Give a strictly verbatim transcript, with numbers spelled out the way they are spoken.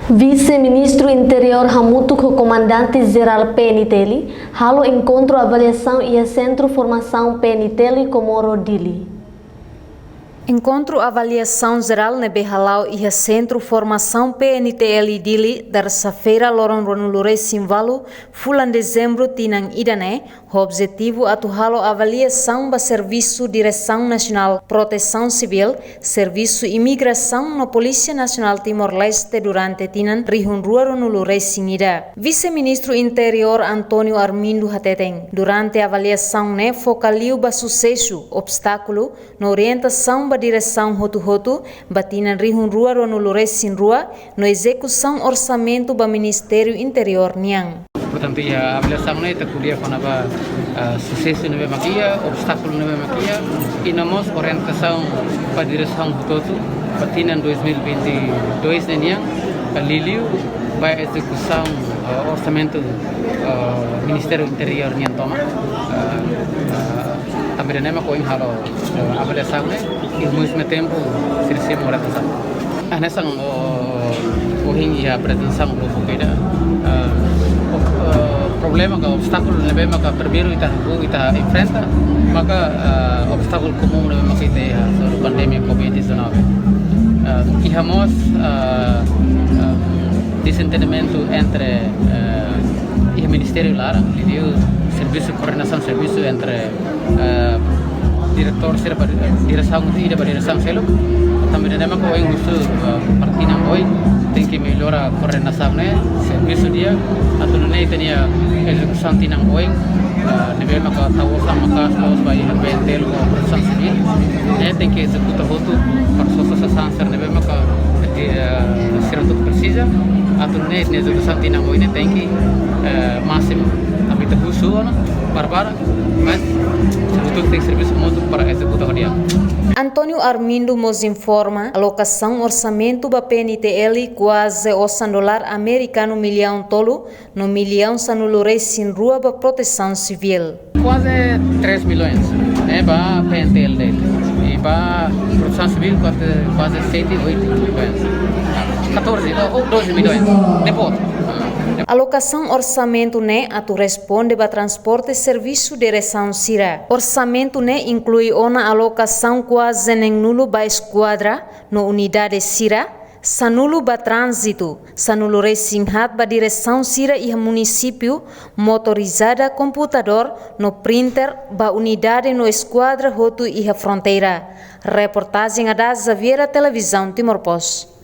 Vise-Ministru Interiór hamutuk ho Komandante Jerál P N T L halo enkontru avaliasaun iha Sentru Formasaun P N T L Comoro Dili. Enkontru avaliasaun jerál ne'ebé hala'o iha Sentru Formasaun P N T L Dili, tersa-feira, loron ruanulu-resin-ualu, fulan Dezembru, tinan ida-ne'e, ho objetivu atu halo avaliasaun ba servisu Diresaun Nasionál Protesaun Sivíl, Servisu Imigrasaun no Polísia Nasionál Timor-Leste durante tinan rihun rua ruanulu-resin-ida. Vise-Ministru Interiór António Armindo hateten, durante avaliasaun ne'e foka liu ba susesu, obstákulu, no orientasaun ba diresaun hotu-hotu ba tinan rihun rua ruanulu-resin-rua, no ezekusaun orsamentu ba Ministériu Interiór nian. Portantu, iha avaliasaun ne'e ita ko'alia kona-ba, ah, susesu ne'ebé mak iha, obstákulu ne'ebé mak iha, i no mós orientasaun ba diresaun hotu-hotu ba tinan dois mil e vinte e dois ne'e nian, ah, liuliu ba ezekusaun, ah, orsamentu, ah, Ministériu Interiór nian tomak. Ah, ah, tanba ida-ne'e mak ohin halo, eh, avaliasaun ne'e, i ao mesmo tempo, sira sei mora ta sa. Hanesan, oh, ohin iha aprezentasaun grupu kedas, eh, oh, eh, problema ka obstákulu ne'ebé maka primeiru ita, ita enfrenta, maka, eh, obstákulu komún ne'ebé maka ita iha, sobre pandemia covid dezanove. Eh, iha mós, eh, eh, dezentendimentu entre, eh, iha ministériu laran, liuliu servisu, koordenasaun servisu entre eh, diretór sira ba, diresaun ida ba diresaun seluk. Tanba ida-ne'e mak ohin husu, eh, ba tinan oin, tenke mellora koordenasaun ne'e, servisu di'ak, atu nune'e ita-nia ezekusaun tinan oin, eh, ne'ebé maka tau osan maka'as loos ba iha P N T L ho Protesaun Sivíl, ne'e tenke ezekuta hotu para sosa sasán sira ne'ebé maka, eh, sira hotu presiza, atu nune'e ezekusaun tinan oin ne'e tenke, eh, másimu, tanba ita husu ona, para, para, mas, servisu tenke servisu hamutuk para ezekuta ho di'ak. António Armindo mós informa, alokasaun orsamentu ba P N T L kuaze osan dolar amerikanu millaun tolu, no millaun sanulu-resin-rua ba Protesaun Sivíl. Kuaze três milhões, eh, ba P N T L de'it. I ba Protesaun Sivíl kuaze, kuaze sete, oito milhões. Catorze, ou, ou doze milhões. Depois. Alokasaun orsamentu ne'e atu responde ba transporte servisu diresaun sira. Orsamentu ne'e inklui ona alokasaun kuaze neenulu ba eskuadra no unidade sira, sanulu ba tránzitu, sanulu-resin-haat ba diresaun sira iha munisípiu, motorizada, komputadór no printer ba unidade no eskuadra hotu iha fronteira. Reportajen Ada Xaviera, Televizaun Timor Post.